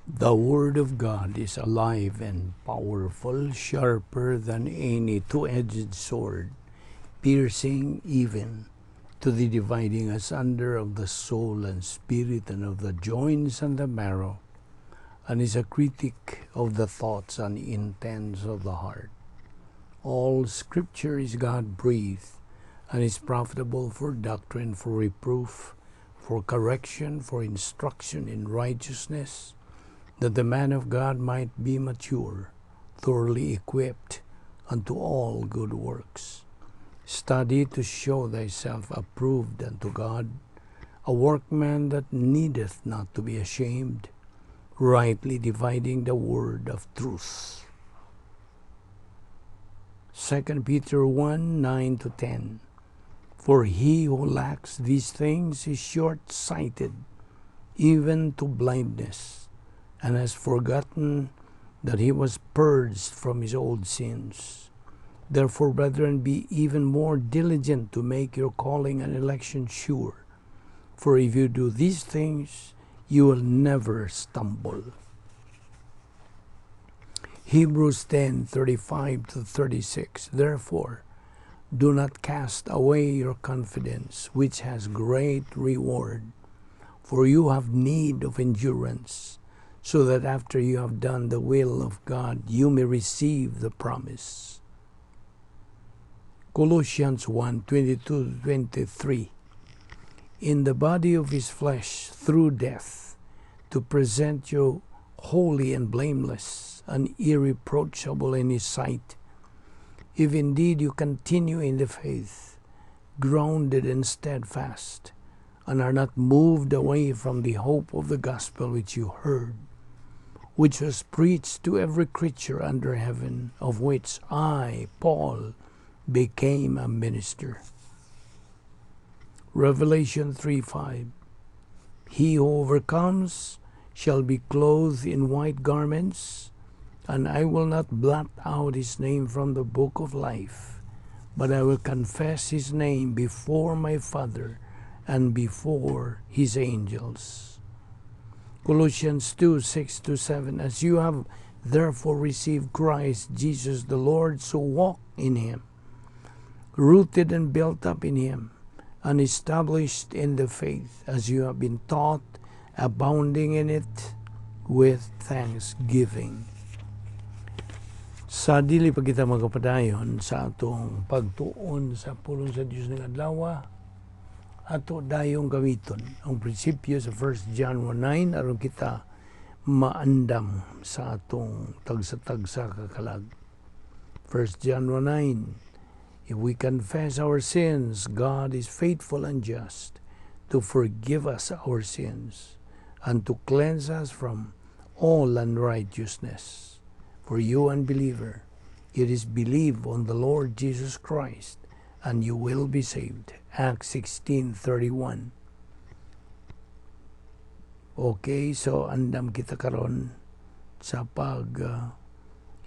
The Word of God is alive and powerful, sharper than any two-edged sword, piercing even to the dividing asunder of the soul and spirit and of the joints and the marrow, and is a critic of the thoughts and intents of the heart. All Scripture is God-breathed and is profitable for doctrine, for reproof, for correction, for instruction in righteousness, that the man of God might be mature, thoroughly equipped unto all good works. Study to show thyself approved unto God, a workman that needeth not to be ashamed, rightly dividing the word of truth. 2 Peter 1:9-10. For he who lacks these things is short-sighted, even to blindness, and has forgotten that he was purged from his old sins. Therefore, brethren, be even more diligent to make your calling and election sure. For if you do these things, you will never stumble. Hebrews 10:35-36. Therefore, do not cast away your confidence, which has great reward. For you have need of endurance, so that after you have done the will of God, you may receive the promise. Colossians 1:22-23. In the body of his flesh through death, to present you holy and blameless and irreproachable in his sight, if indeed you continue in the faith, grounded and steadfast, and are not moved away from the hope of the gospel which you heard, which was preached to every creature under heaven, of which I, Paul, became a minister. Revelation 3:5. He who overcomes shall be clothed in white garments, and I will not blot out his name from the book of life, but I will confess his name before my Father and before his angels. Colossians 2:6-7. As you have therefore received Christ Jesus the Lord, so walk in him, rooted and built up in him, and established in the faith, as you have been taught, abounding in it with thanksgiving. Sa dili pa kita magapadayon sa atong pagtuon sa pulong sa Dios ng adlaw, ato dayong gamiton ang prinsipyo sa 1 John 1:9 aron kita maandam sa atong tagsa-tagsa ka kalag. 1 John 1:9. If we confess our sins, God is faithful and just to forgive us our sins and to cleanse us from all unrighteousness. For you, unbeliever, it is believe on the Lord Jesus Christ and you will be saved. Acts 16:31. Okay, so andam kita karon sa pag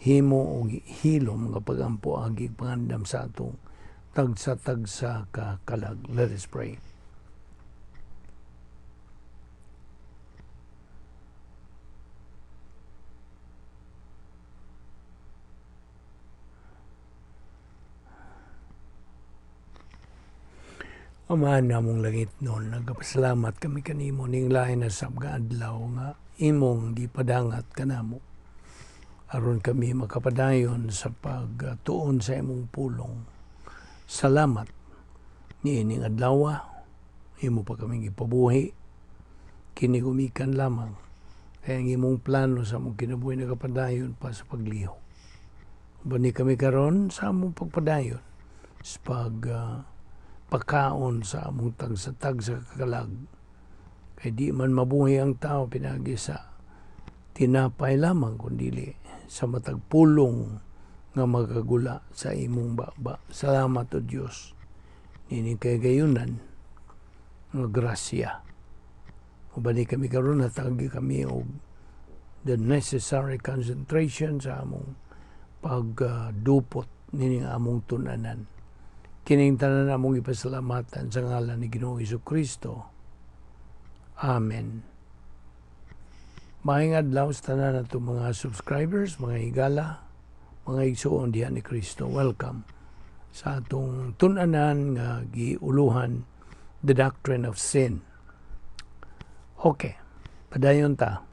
himo og hilom nga pagampo agi pangandam sa atong tagsa-tagsa ka kalag. Let us pray. Ama namong langitnon, nagapasalamat kami kanimo ning lain na sab nga adlaw nga imong gipadangat kanamo aron kami makapadayon sa pagtuon sa imong pulong. Salamat niining adlaw, imo pa kaming gipabuhi kini gumikan lamang kay ang imong plano sa among kinabuhi nagapadayon pa sa paglihok. Bani kami karon sa among pagpadayon sa pagkaon sa among tagsa-tagsa kalag. Kay di man mabuhi ang tao pinagi sa tinapay lamang, kundili sa matag pulong nga magagula sa imong baba. Salamat o Dios nini kay gayunan nga grasya. Ubani kami karon, hatagi kami og the necessary concentration sa among pagdupot nining among tunanan. Kining tanan among ipasalamatan sa ngalan ni Ginoong Kristo. Amen. Maayong adlaw sa tanan nato mga subscribers, mga higala, mga igsuon diha ni Kristo. Welcome sa atong tun-anan nga giuluhan "The Doctrine of Sin." Okay, padayon ta.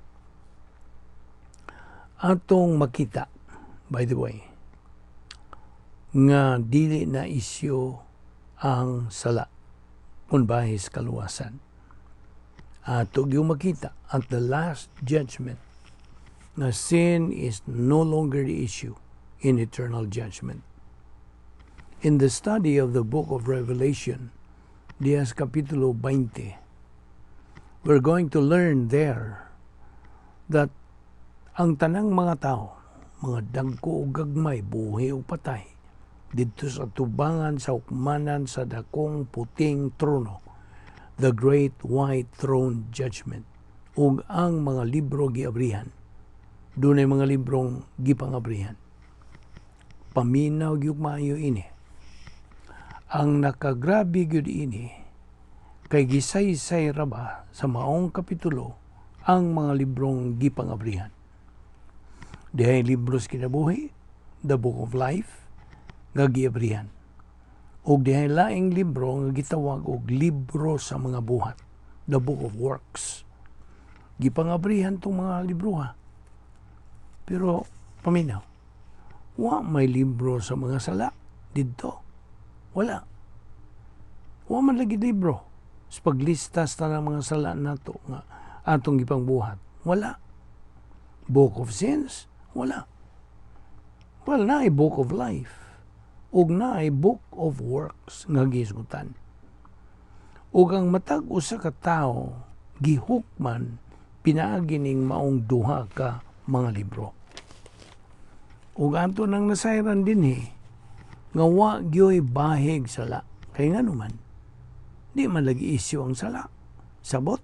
Atong makita, by the way, nga dili na isyu ang sala kung bahis kaluwasan. Ato yung makita at the last judgment na sin is no longer the issue in eternal judgment. In the study of the book of Revelation, diha sa Kapitulo 20, we're going to learn there that ang tanang mga tao, mga dagko o gagmay, buhi o patay, didto sa tubangan sa hukmanan sa dakong puting trono, the great white throne judgment, ug ang mga libro giabrihan. Dunay mga librong gipangabrihan. Paminaw gyud maayo ini. Ang nakagrabe gyud ini kay gisaysay ra ba sa maong kapitulo ang mga librong gipangabrihan. Dihay libro sa kinabuhi, the book of life, nga giabrihan. Ug dihay laing libro nga gitawag og libro sa mga buhat, the book of works. Gipangabrihan tong mga libro ha. Pero paminaw, wa may libro sa mga sala didto. Wala. Wa man lagi libro sa paglistas ta ng mga sala nato nga atong gipangbuhat. Wala. Book of sins? Wala. Well, naay book of life ug naay book of works nga gisgutan. Ug ang matag usa ka tawo gihukman pinaagi ning maong duha ka mga libro. Ug ato nang nasayran dinhi nga wa gyoy bahig sala. Kay ngano man, di man lagi isyu ang sala. Sabot?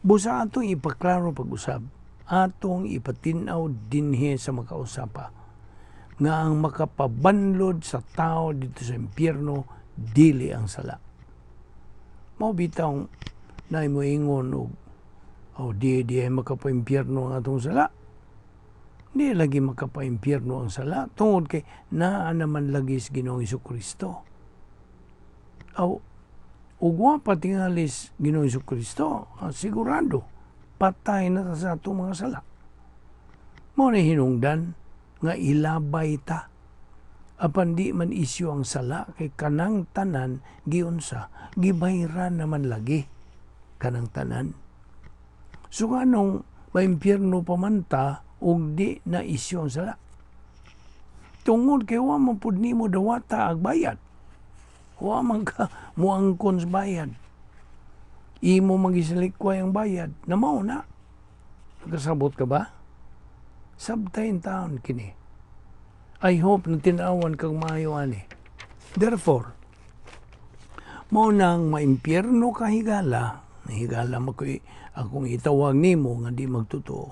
Busa atong ipaklaro pag-usab, atong ipatin-aw dinhi sa makausapa nga ang makapabanlod sa tao didto sa impyerno dili ang sala. Mao bitaw na mo ingon og, "Oh, di di ay makapaimpyerno ang atong sala." Di lagi makapaimpyerno ang sala tungod kay naa naman lagi sa Ginoong Kristo. Aw, ug wa pa tingali sa Ginoong Kristo, sigurado patay na ta sa atong mga sala. Mao ni hinungdan nga ilabay ta. Apan di man isyu ang sala kay kanang tanan giunsa, gibayran naman lagi kanang tanan. So nganong maimpyerno pa man ta ug di na isyu ang sala? Tungod kay wa man pud nimo dawata ang bayad. Wa man ka muangkon sa bayad. Imo magisalikway ang bayad na mao na. Nakasabot ka ba? Sabtay taon kini. I hope na tinawan kang maayo ani. Therefore, mao nang maimpyerno ka, higala, higala mo ko'y akong itawag nimo nga di magtotoo.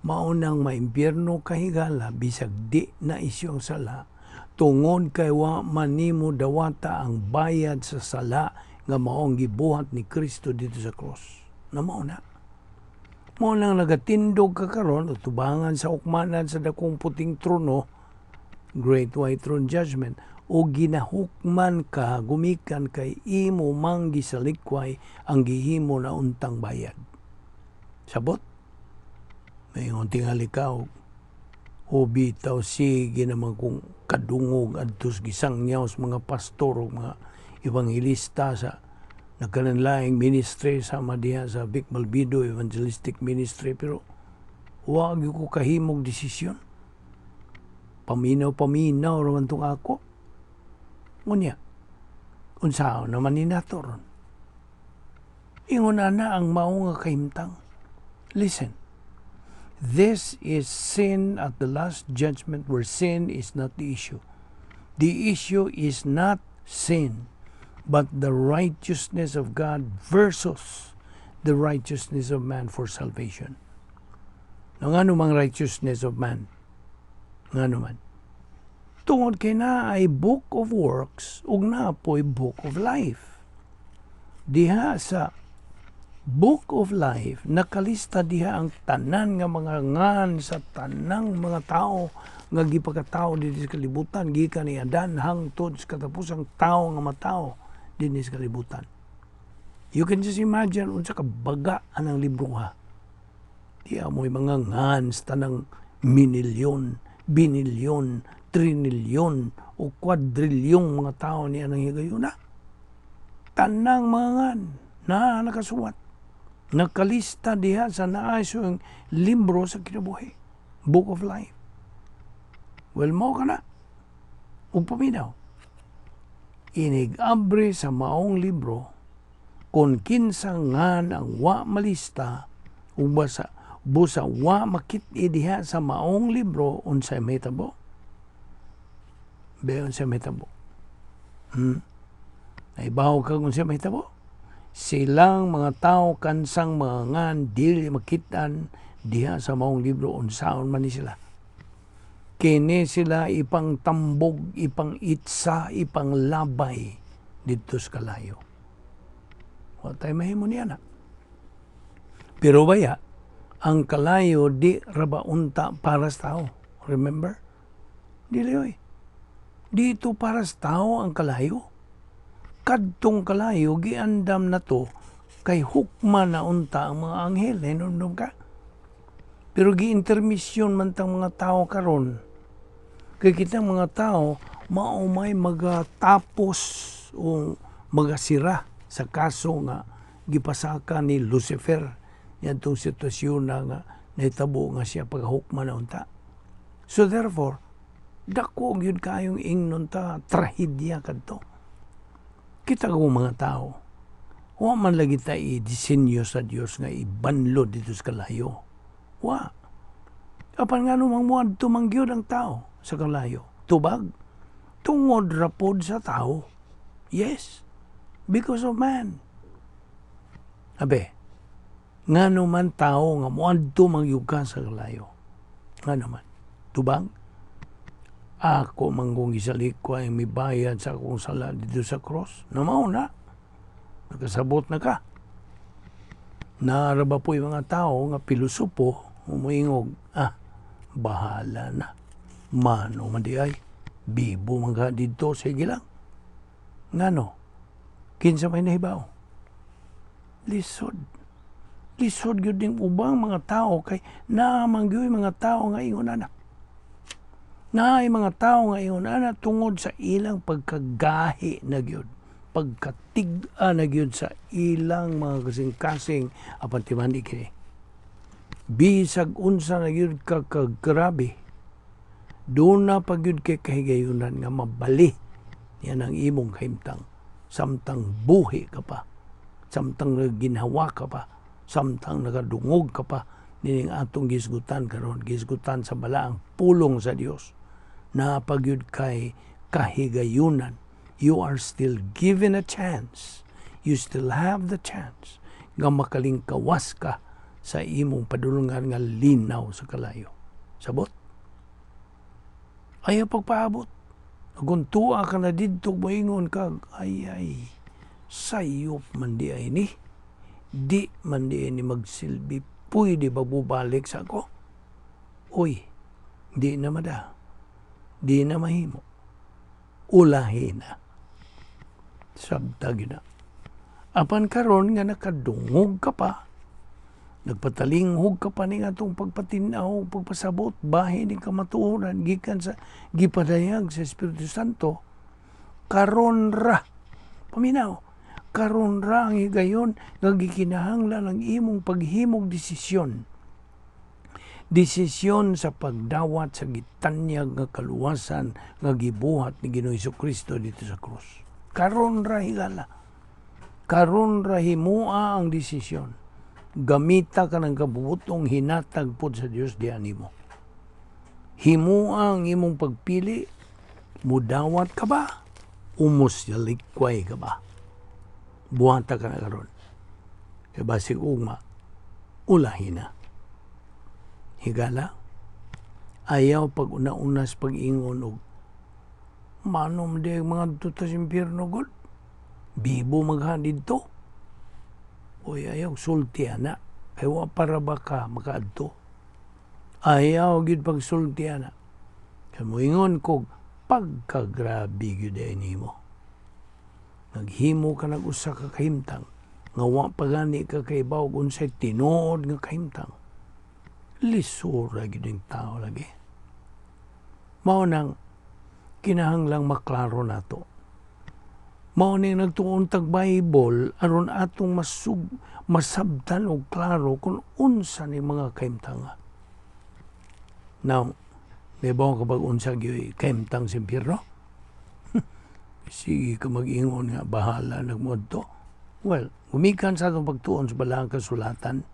Mao nang maimpyerno ka, higala, bisag di na isyong sala, tungod kay wa man nimo dawata ang bayad sa sala nga maong gibuhat ni Kristo didto sa cross. Na mao na. Mao nang nagatindog ka karon tubangan sa hukmanan sa dakong puting trono, Great White Throne Judgment, o ginahukman ka gumikan kay imo mang gisalikway ang gihimo na untang bayad. Sabot? May tingali ka o bitaw sige naman kung kadungog adto sa gisangyaw sa mga pastor o mga evangelista sa nagkananlaing ministry sama diha sa Vic Malbido Evangelistic Ministry, pero wa gyud ko kahimog desisyon. Paminaw paminaw raman tong ako. Ngunya, unsaon naman ni nato ron? Ingon ana ang mao nga kahimtang. Listen. This is sin at the last judgment where sin is not the issue. The issue is not sin, but the righteousness of God versus the righteousness of man for salvation. No, ngano mang righteousness of man? Ngano man? Tungod kay naay book of works ug naa po'y book of life. Diha sa Book of Life, nakalista diha ang tanan nga mga ngan sa tanang mga tao nga gipakatao dinhi sa kalibutan gikan ni Adan hangtod sa katapusang tao nga matao dinhi sa kalibutan. You can just imagine unsa ka baga anang libro ha. Diha mo'y mga ngan sa tanang minilyon, binilyon, trinilyon o kwadrilyong mga tao niya nang higayuna. Tanang mga ngan na nakasuwat. Nakalista diha sa naay sa libro sa kinabuhi. Book of Life. Well, mao kana. Ug paminaw. Inig-abre sa maong libro, kung kinsa ngan ang wa malista, ug basa, busa wa makit-i diha sa maong libro, unsay mahitabo? Be, unsay mahitabo? Naibaw ka kung unsay mahitabo? Silang mga tao kansang mga ngan dili makitaan diha sa maong libro, unsaon man ni sila. Kini sila ipang tambog, ipang itsa, ipang labay didto sa kalayo. Wa tay mahimo niya na. Pero baya, ang kalayo di raba unta para sa tao. Remember? Dili oy. Dito para sa tao ang kalayo. Kadtong kalayo giandam na to kay hukma na unta ang mga anghel. Hinumdum ka? Pero gi-intermission man tang mga tao karon. Kay kitang mga tao mao may magatapos o magasira sa kaso nga gipasaka ni Lucifer niadtong sitwasyon na nga nahitabo nga siya paghukma na unta. So therefore, dako gyud kayong ingnon ta trahedya kadto. Kita ko mga tao, wa man lagi ta i-disenyo sa Dios nga ibanlod dito sa kalayo. Wa. Apan ngano mang muadto man gyud ang tao sa kalayo? Tubag. Tungod rapod sa tao. Yes. Because of man. Abe, ngano man tao nga muadto man gyud ka sa kalayo? Ngano man? Tubag? Ako manggong gisalikwa ang mibayad sa akong sala dito sa cross. Na mao na. Nakasabot na ka. Naara ba po yung mga tao nga pilosopo, umuingog, bahala na. Mano man di ay, bibo man ka dito, sige lang. Ngano? Kinsa may nahibaw? Lisod. Lisod gyud ning ubang mga tao kay naman gyud mga tao nga ingon ana. Naay mga tao nga ingon ana tungod sa ilang pagkagahi na gyud, pagkatig-a na gyud sa ilang mga kasing-kasing apan timan-i kini. Bisag unsa na gyud ka kagrabe, doon na pa gyud kay kahigayunan nga mabali yan ang imong kahimtang samtang buhi ka pa, samtang nagginhawa ka pa, samtang nakadungog ka pa nining atong gisgutan karon, gisgutan sa balaang pulong sa Dios. Naa pa gyud kay kahigayunan. You are still given a chance. You still have the chance nga makalingkawas ka sa imong padulungan nga linaw sa kalayo. Sabot? Ayaw pagpaabot. Kung tuwa ka na didto, moingon ka, "Ay, ay, sayop man di ay ni. Di man di ay ni magsilbi. Pwede ba bubalik sa ako?" Uy, di na mada. Di na mahimo. Ulahi na. Sabta gyud na. Apan karon nga nakadungog ka pa, nagpatalinghog ka pa ning atong pagpatinaw, pagpasabot, bahin ni kamatuoran gikan sa gipadayag sa Espiritu Santo, karon ra, paminaw, karon ra ang higayon nga gikinahanglan ang imong paghimog desisyon. Desisyon sa pagdawat sa gitanyag nga kaluwasan nga gibuhat ni Ginoong Kristo dito sa krus. Karon ra higala. Karon ra himua ang desisyon. Gamita ka ng kabubutong hinatag pod sa Dios diha nimo. Himua ang imong pagpili, mudawat ka ba? O musalikway ka ba? Buhata ka na karon. Kay basig ugma, ulahi na. Higala, ayaw pag una-una sa pag-ingon og manom di mga tuta sa impyerno god. Bibo magha didto. Uy, ayaw sulti ana. Kay wa para ba ka makaadto? Ayaw gyud pagsulti ana. Kay moingon kog pagkagrabe gyud ay nimo. Naghimo ka nag usa ka kahimtang nga wa pa gani ka kahibaw kung unsay tinuod nga kahimtang. Lisura gyud ang tao lagi. Mao nang kinahanglang maklaro nato. Mao ning nagtuon tag Bible aron atong masabtan og klaro kung unsa ni mga kahimtanga. Now, nahibaw ka bag unsa gyud kahimtang sa impyerno? Sige ka mag-ingon nga bahala nagmoadto. Well, gumikan sa atong pagtuon sa Balaang Kasulatan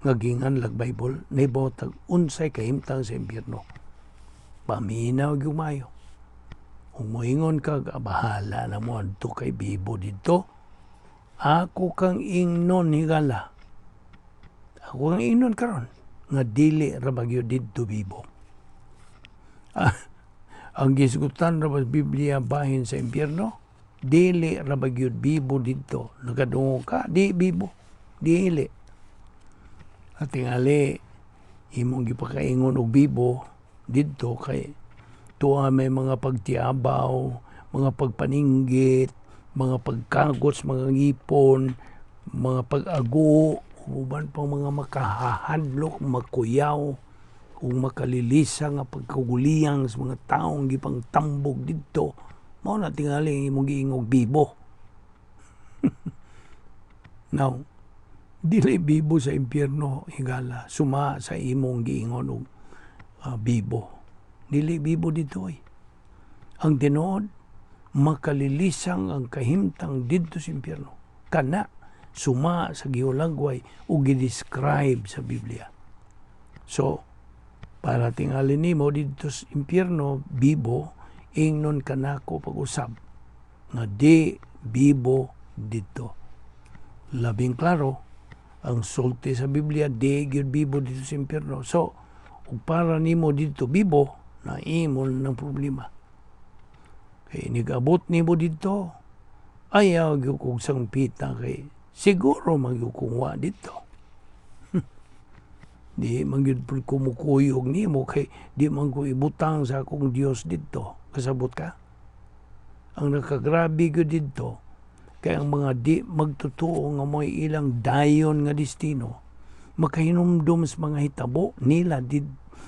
nga ginganlag Bible, nahibaw tag unsay kahimtang sa impyerno. Paminaw gyud maayo. Kung moingon ka, bahala na mo adto kay bibo didto. Ako kang ingnon, higala. Ako kang ingnon karon nga dili ra ba gyud didto bibo. Ang gisgutan ra ba sa Biblia bahin sa impyerno? Dili ra ba gyud bibo didto. Nakadungog ka, di bibo. Dili. At tingali, imong gipakaingon og bibo didto kay tuwa may mga pagtiabaw, mga pagpaninggit, mga pagkagot sa mga ngipon, mga pag-ago, uban pang mga makahahadlok, makuyaw, ug makalilisa nga pagkaguliyang sa mga taong gipangtambog didto. Mao na tingali ang imong giingog bibo. Now, dili bibo sa impyerno, higala, suma sa imong giingon og bibo. Dili bibo didto eh. Ang tinuod, makalilisang ang kahimtang didto sa impyerno. Kana, suma sa gihulagway o gi-describe sa Biblia. So, para tingali nimo didto sa impyerno, bibo, ingnon kanako pag-usab nga di bibo didto. Labing klaro, ang sulti sa Biblia, di gyud bibo didto sa impyerno. So, ug para nimo didto bibo, na imo ng problema. Kay nigabot nimo didto, ayaw gyud kog sangpita kay siguro man gyud kong wa didto. Di man gyud pud ko mukuyog nimo kay di man ko ibutang sa akong Dios didto. Kasabot ka? Ang nakagrabe gyud didto kay ang mga di magtotoo nga mo'y ilang dayon nga destino, makahinumdum sa mga hitabo nila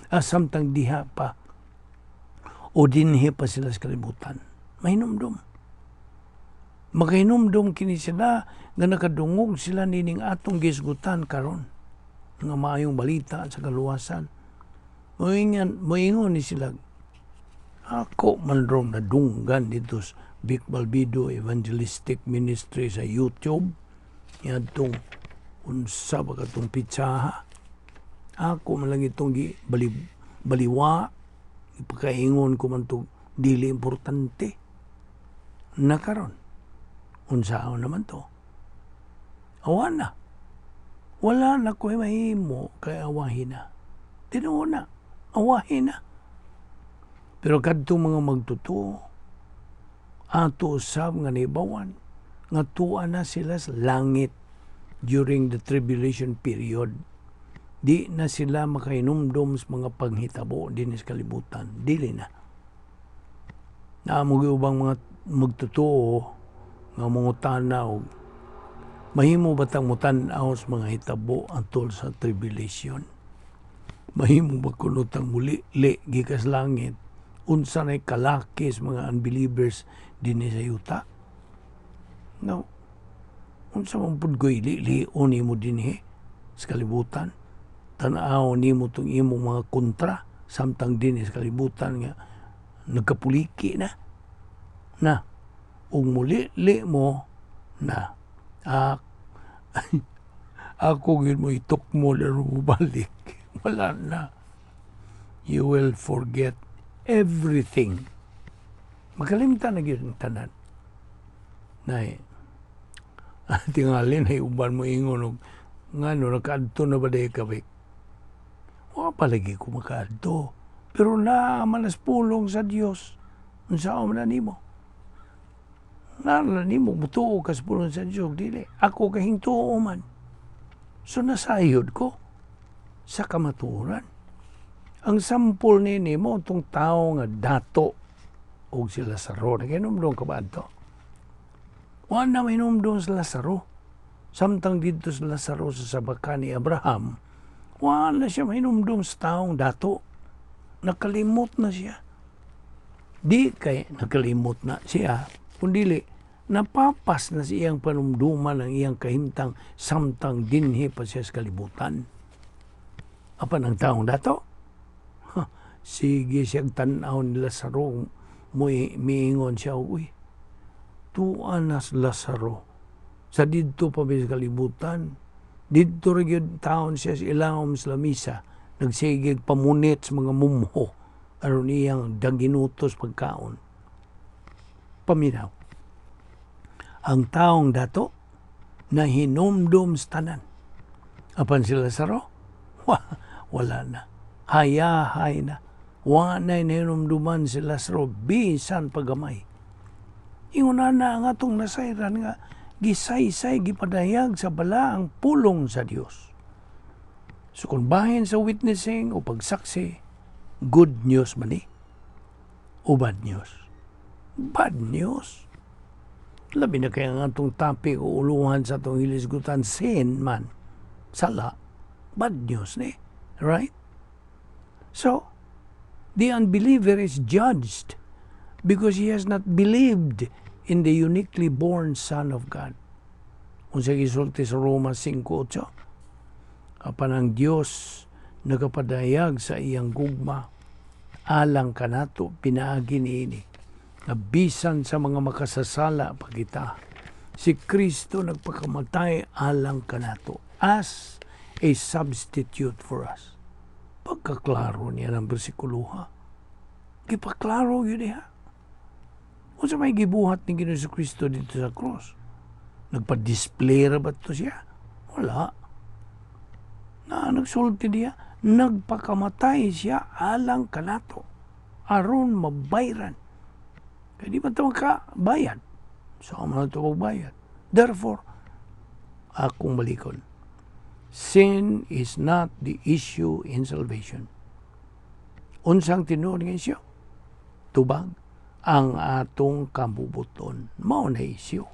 samtang diha pa o dinhi pa sila sa kalibutan. Mahinumdum. Makahinumdum kini sila nga nakadungog sila nining atong gisgutan karon nga maayong balita sa kaluwasan. Moingon ni sila, ako man rom nadunggan dito sa Vic Balbido Evangelistic Ministry sa YouTube. Yadtong unsa ba katong pitsaha. Ako man lang itong baliwa, ipakaingon ko man to dili importante. Nakaron, unsaon naman to? Awa na. Wala na ko'y mahimo kay awahin na. Tinuod na, awahin na. Pero kadto mga magtotoo, ato usab nga nibawan, nga tuwa na sila sa langit during the tribulation period. Di na sila makahinumdom sa mga panghitabo din sa kalibutan. Dili na. Naamo ubang mga magtotoo nga mangutana og mahimo ba tang mutan-aw sa mga hitabo atol sa tribulation? Mahimo ba kuno tang muli li gikas langit? Unsa nay kalaki sa mga unbelievers dinhi sa yuta? No. Unsa man pud ko'y lilion nimo dinhi sa kalibutan? Tan-aw nimo tong imong mga kontra samtang dinhi sa kalibutan nga nagkapuliki na. Na ug muli-li mo na ako gyud mo itukmo laro mo balik. Wala na. You will forget everything. Makalimtan na gyud ang tanan. Nay, tingali na uban mo ingon og ngano nakaadto na ba day ka, Vic? Wa pa lagi ko makaadto. Pero naa man as pulong sa Dios. Unsaon man na nimo? Naa na nimo mutuo ka sa pulong sa Dios dili. Ako kahing tuo man. So nasayod ko sa kamatuoran. Ang sampol nini mao tong tao nga dato og si Lazaro. Nakahinumdom ka ba ato? Wa na mahinumdom sa Lazaro. Samtang didto sa Lazaro sa sabakan ni Abraham, wa na siya mahinumdom sa taong dato. Nakalimot na siya. Di kay nakalimot na siya, kundili napapas na sa iyang panumduman ang iyang kahimtang samtang dinhi pa siya sa kalibutan. Apan ang taong dato, ha, sige siyang tan-aw ni Lazaro, miingon siya, "Uy, tuwa na si Lazaro. Sa didto pa sa kalibutan, didto ra gyud taon siya sa ilawom sa lamisa, nagsigig pamunit sa mga mumho, aron iyang daginutos pagkaon." Paminaw. Ang taong dato, nahinumdum sa tanan. Apan si Lazaro, wala na. Hayahay na. Wa na hinumduman si Lazaro bisan pagamay. Ingon na ang atong nasayran nga gisaysay, gipadayag sa balaang pulong sa Dios. So kung bahin sa witnessing o pagsaksi, good news man ni o bad news? Bad news. Labi na kaya nga atong topic o uluhan sa atong hilisgutan, sin man. Sala, bad news ni. Right? So, the unbeliever is judged because he has not believed in the uniquely born Son of God. Unsa gisulti sa Roma 5:8? Apan ang Dios nagapadayag sa iyang gugma alang kanato pinaagi niini nga bisan sa mga makasasala pa kita, si Kristo nagpakamatay alang kanato as a substitute for us. Pagkaklaro niya ng bersikulo, ha. Gipaklaro yun niya. Unsa may gibuhat ni Ginoong Kristo didto sa cross? Nagpa-display ra ba to siya? Wala. Na nagsulti niya, nagpakamatay siya alang kanato aron mabayran. Kaya di man ito makabayad. So, man ito magbayad. Therefore, akong balikon. Sin is not the issue in salvation. Unsang tinuod nga isyu? Tubag ang atong kabubuton. Mao na isyu.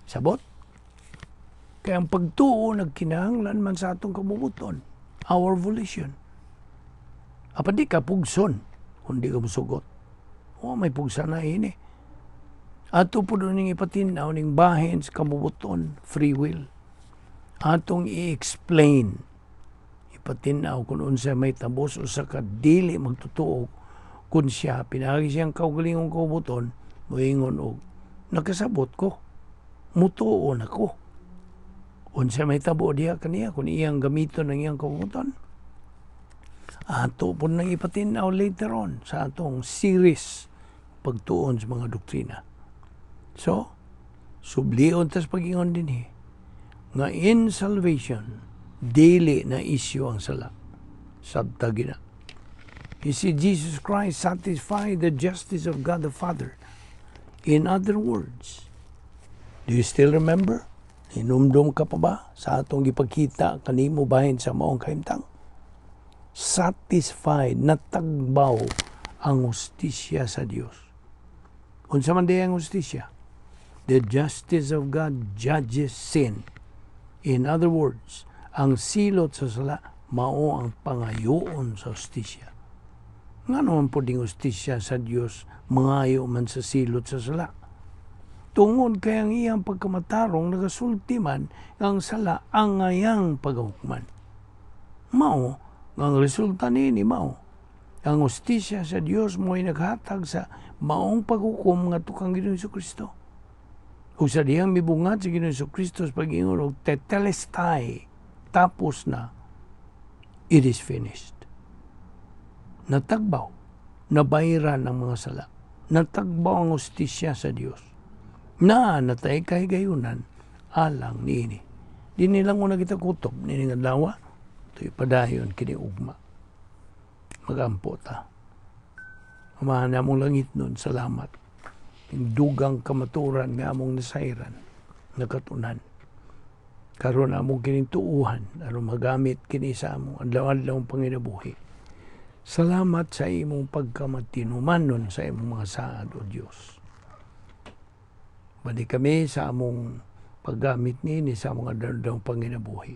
Sabot? Kaya ang pagtuo nagkinahanglan man sa atong kabubuton. Our volition. Apan di ka pugson kung di ka musugot. O may pugsa na ini. Ato po ning ipatinaw ning bahin sa kabubuton, free will. Atong i-explain, ipatinaw kung unsa may tabos usa ka dili magtotoo kung siya pinaagi siyang kaugalingong kabubuton, moingon og nakasabot ko, mutuo na ko. Unsa may tabo diha kaniya kung iyang gamiton ang iyang kabubuton? Ato po nang ipatinaw later on sa atong series pagtuon sa mga doktrina. So, sublion tas pag-ingon dinhi nga in salvation, dili na issue ang sala. Sabta gina. You see, Jesus Christ satisfied the justice of God the Father. In other words, do you still remember? Hinumdum ka pa ba sa atong gipakita kanimo bahin sa maong kahimtang? Satisfied, natagbaw ang hustisya sa Dios. Unsa man diay ang hustisya? The justice of God judges sin. In other words, ang silot sa sala mao ang pangayoon sa hustisya. Ngano man po ding hustisya sa Dios mangayo man sa silot sa sala? Tungod kay ang iyang pagkamatarong nagasulti man nga ang sala angayang pagahukman. Mao nga ang resulta niini mao ang hustisya sa Dios mo'y naghatag sa maong paghukom ngadto kang Ginoong Kristo. Ug sa dihang mibungat sa Ginoong Kristo sa pag-ingon og tetelestai, tapos na, it is finished. Natagbaw, nabayran ang mga sala. Natagbaw ang hustisya sa Dios. Na natay kahigayunan alang niini. Di nilang una kita kutob, nining adlaw, ito'y padayon kini ugma. Magampo ta. Amahan namong langit nun, salamat. Yung dugang kamaturan nga among nasayran, nakatunan. Karon among kining tuuhan aron magamit kini sa among adlaw-adlaw panginabuhi. Salamat sa imong pagkamatinumanon sa imong mga saad, O Dios. Balik kami sa among paggamit nini sa among adlaw panginabuhi.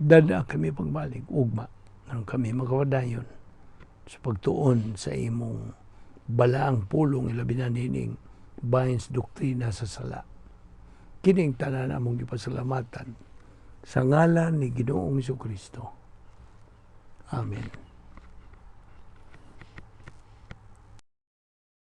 Dad-a kami pagbalik ugma aron kami makapadayon sa pagtuon sa imong balaang pulong, ilabi na nining bahin sa doktrina sa sala. Kining tanan among gipasalamatan sa ngalan ni Ginoong Kristo. Amen.